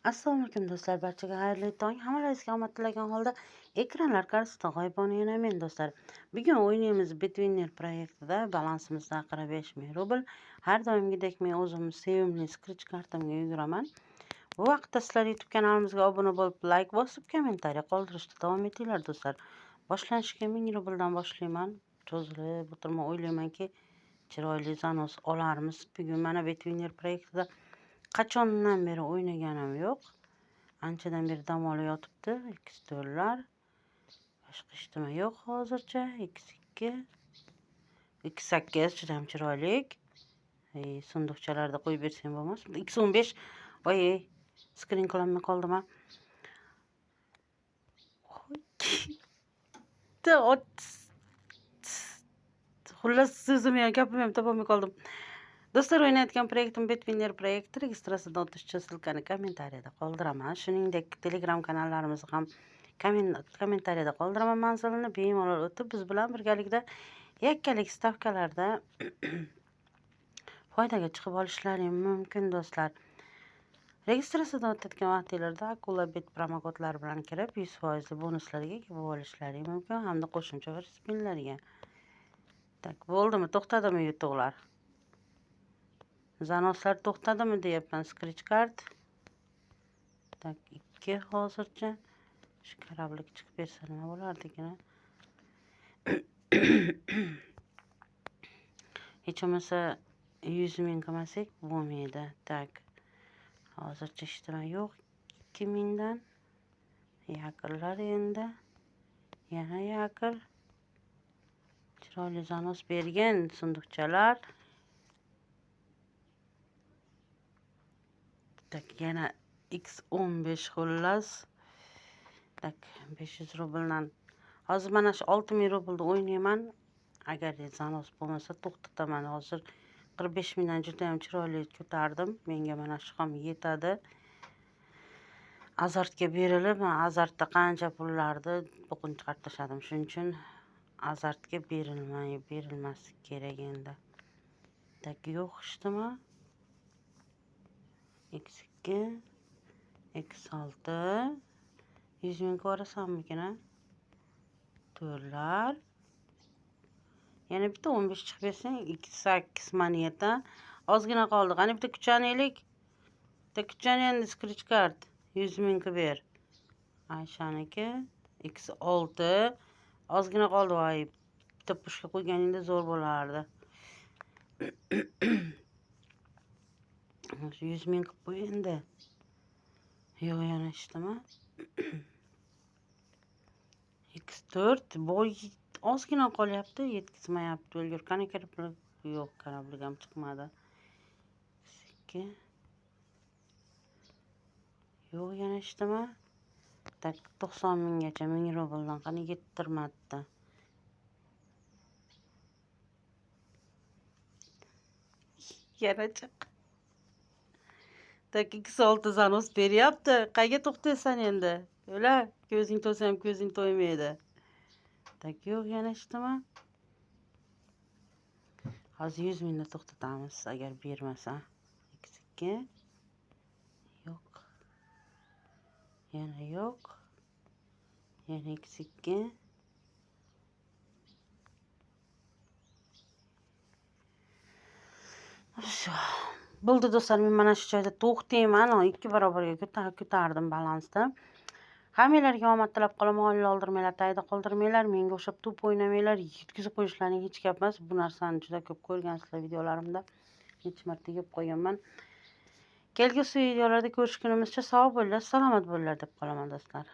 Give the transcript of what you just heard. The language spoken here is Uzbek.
Assalomu alaykum do'stlar, barchaga xayrli tong. Hammalaringizga omad tilagan holda ekranlar qarshisida g'oyibona yana men do'stlar. Bugun o'ynaymiz Betwinner proyektida balansimizda 45 ming rubl. Har doimgidek men o'zim sevimli scratch kartamga yuguraman. Bu vaqtda sizlar YouTube kanalimizga obuna bo'lib, like bosib, kommentariya qoldirishda davom etinglar do'stlar. Boshlanishga 1000 rubldan boshlayman. Cho'zilib o'tirma, o'ylaymanki, chiroyli zanos olarmiz. Bugun mana Betwinner proyektida qachondan beri o'ynaganim yo'q. Anchadan beri dam olib yotibdi. X4lar. Boshqa hech nima yo'q hozircha. X2, X8 juda ham chiroyli. Sunduqchalarda qo'yib bersam bo'lmas. X15. Voy, skrin qilolmay qoldim ha. Xullas, so'zimni ham gapimni ham topolmay qoldim. Do'stlar, o'ynayotgan proyektim Betwinner proyekti registratsiyadan o'tish uchun ссылкani kommentariyada qoldiraman. Shuningdek, Telegram kanallarimizni ham kommentariyada qoldiraman manzilini. Bemalol o'tib, biz bilan birgalikda yakkalik stavkalarda foydaga chiqib olishlaring mumkin do'stlar. Registratsiyadan o'tayotgan vaqtinglarda Akula Bet promokodlari bilan kirib 100% bonuslarga ega bo'lib olishlaring mumkin hamda qo'shimcha bir spinlarga. Tak, bo'ldimi? To'xtadimi yutuqlar? Zanoslar to'xtadimi deyapman. Scratch card. Tak, 2 hozircha. Shu korablik chiqib bersa nima bo'lardi ekan? Hech bo'lmasa 100 ming qilmasak bo'lmaydi. Tak. Hozircha hech nima yo'q. 2000 dan. Yakurlar endi. Yana yakur. Chiroyli zanos bergan sunduqchalar. Tak, yana X15 xullas. Tak, 500 rubldan. Hozir mana shu 6000 rublda o'ynayman. Agar zanos bo'lmasa to'xtataman. Hozir 45 mingdan juda ham chiroyli ko'tardim. Menga mana shu ham yetadi. Azartga berilib, men azartda qancha pullarni buqin chiqarib tashladim. Shuning uchun azartga berilmaslik kerak endi. Tak, yo'q ichdimi? X2, X6, 100 ming ko'rasanmikin, a? To'rtlar. Yana bitta 15 chiqib bersang, X8 moneta. Ozgina qoldi. Qani bitta kuchanaylik. Bitta kuchan endi scratch card. 100 ming qilib ber. Ayshaniki X6. Ozgina qoldi, voy. Bitta pushka qo'yganingda zo'r bo'lardi. 100 ming qilib qo'y endi. Yo'q, yana ishlama. X4 boy ozgina qolyapti, yetkazmayapti. Ulgur. Qani kirib, yo'q, korablik ham chiqmadi. X2. Yo'q, yana ishlama. Tak, 90 minggacha 1000 rubldan qani yettirmadi. Yana chiq. Tak, X6 zanos beryapti. Qayga to'xtaysan endi? O'la, ko'zing to'ysa ham ko'zing to'ymaydi. Tak, yo'q, yana ishlama. Hozir 100 mingda to'xtatamiz agar bermasa. X2. Yo'q. Yana yo'q. Yana X2. Всё. Bo'ldi do'stlar, men mana shu joyda to'xtayman. 2 barobarga ko'tardim balansni. Hammanglarga omad tilab qolaman. Oila oldirmanglar, tayda qoldirmanglar, menga o'xshab to'p o'ynamanglar, yetkazib qo'yishlaring hech gap emas. Bu narsani juda ko'p ko'rgansizlar videolarimda. Necha marta yeb qo'yganman. Kelgusi videolarda ko'rishgunimizcha sog' bo'linglar, salomat bo'linglar deb qolaman do'stlar.